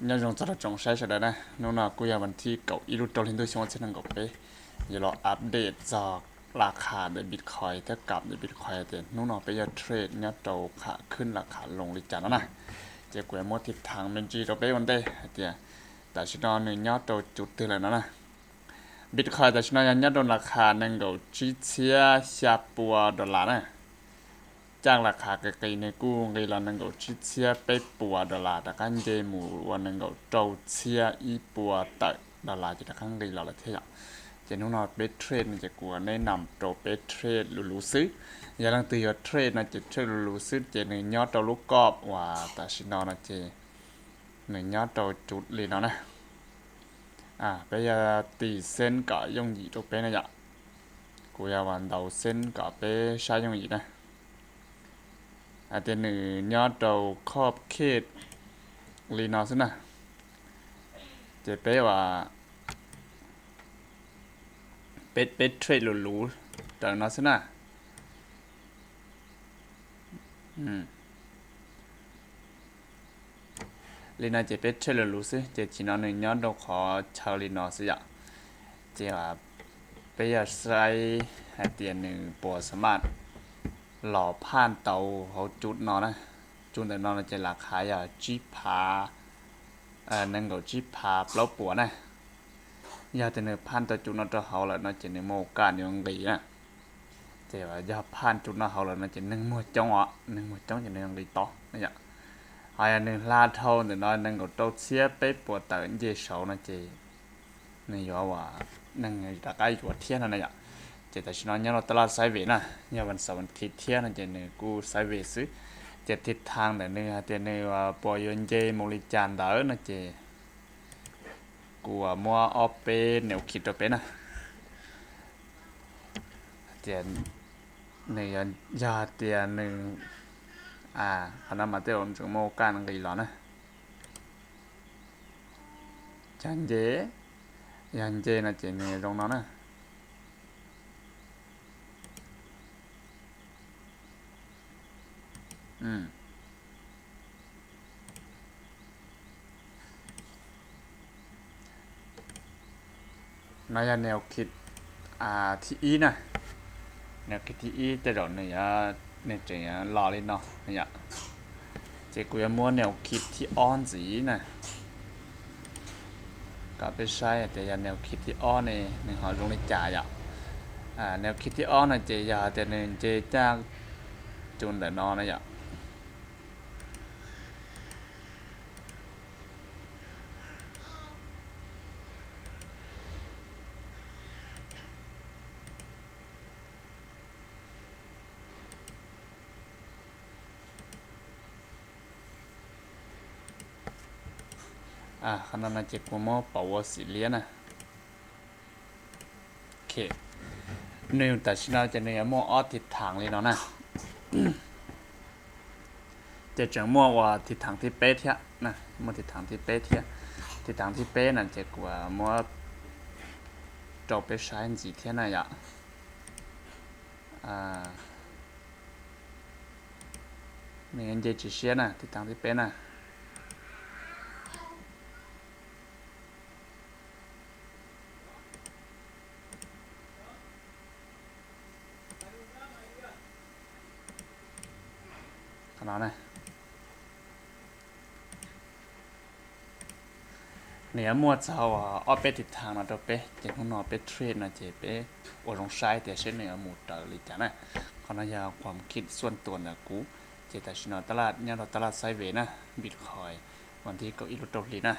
Nyob zoo txog rau tsoom saib sawv daws na, hnub no kuj yog vas thib kaum ib lub rau hli ntuj xyoo ob txhiab nees nkaum peb, yuav los update txog las khas ntawm Bitcoin thiab kam ntawm Bitcoin tias hnub no peb yuav trade nyob rau qhov khwb las khas loo li cas no na. Ces kuv yuav muab thib thaav me ntsis rau peb ua ntej hais tias tam sim no nws nyob rau cov twg lawm no na. Bitcoin tam sim no yog nyob rau las khas nees nkaum tsib txhiab xya pua dollar na. Caj las khas qis qis nws kuj nqis los nees nkaum tsib txhiab peb pua dollar rov qab nce mus ua nees nkaum rau txhiab ib pua tawm dollar ces rov qab nqis los lawm thiab yom. Ces hnub no peb trade no ces kuv neb nam rau peb trade luv luv xwb. Yog leej twg yuav trade no ces trade luv luv xwb ces nws nyob rau lub koj uas tam sim no no ces nws nyob rau cov li no na. Peb yog tis xeeb kom yooj yim rau peb na yom. Kuv yog uas ntaus xeeb kom peb saib yooj yim na. Hais tias nws nyob rau khoj khej li no xwb na. Ces peb uas peb trade luv luv raws no xwb na. Li no ces peb trade luv luv xwb ces tam sim no nws nyob rau qhov chaw li no xwb yom. Ces peb yog saib hais tias nws puas xa maj los phaj tau hauv cov no na. Cov ntawm no no ces las khas yog tsib phav, nees nkaum tsib phav plaub puas na. Yog tias nws phaj tau cov no rau hauv lawm no ces nws muaj kaj nws yuav nqis na. Ces yog phaj cov no hauv lawm no ces neeg muag coob os, neeg muag coob ces nws yuav nqis tod na yom. Ho yog nws hla dhau ntawm no nees nkaum rau txhiab peb puas tawm nce saud no ces nws yuav ua neeg rov qab yuav thiab no na yom. Ces tam sim no nyob rau tab laj sideways na, yog vas xaum vas thiv thiab no ces nws kuj sideways xwb. Ces thib thaav ntawm nws hais tias nws puas yuav nce mus li cas ntawd no ces kuv muab ob peb nws khij rau peb na. Tias nws yog hais tias nws, qhov no mas tej zaum tseem muaj kaj nqis los na. Yog nce, yog nce no ces nws zoo no na. No yog nws khij thib ib na. Nws khij thib ib tej zaum nws, nws tseem los li no yom. Ces kuv yuav muab nws khij thib ob ntxiv na, kom peb saib tias yog nws khij thib ob ne nws ho zoo li cas yom. Nws khij thib ob no ces yog tias nws nce caj cov ntawm no na yom. Qhov no no ces kuv muab pauv ua xim liab na. Nws tam sim no ces nws yuav muaj ob thib thaav li no na. Ces tseem muaj ua thib thaav thib peb thiab, muaj thib thaav thib peb thiab. Thib thaav thib peb no ces kuv muab rau peb saib ntxiv thiab na yom. Nws nce tsis siab na, thib thaav thib peb na. Nws yuav muaj txog ob peb thib thaav no rau peb, ces hnub no peb trade no ces peb ua zoo saib tias seb nws yuav mus raws li cas na. Qhov no yog qhov khij xuaj tuas ntawm kuv, ces tam sim no tab laj nyob rau tab laj sideways na, Bitcoin vas thib kaum ib lub rau hli na.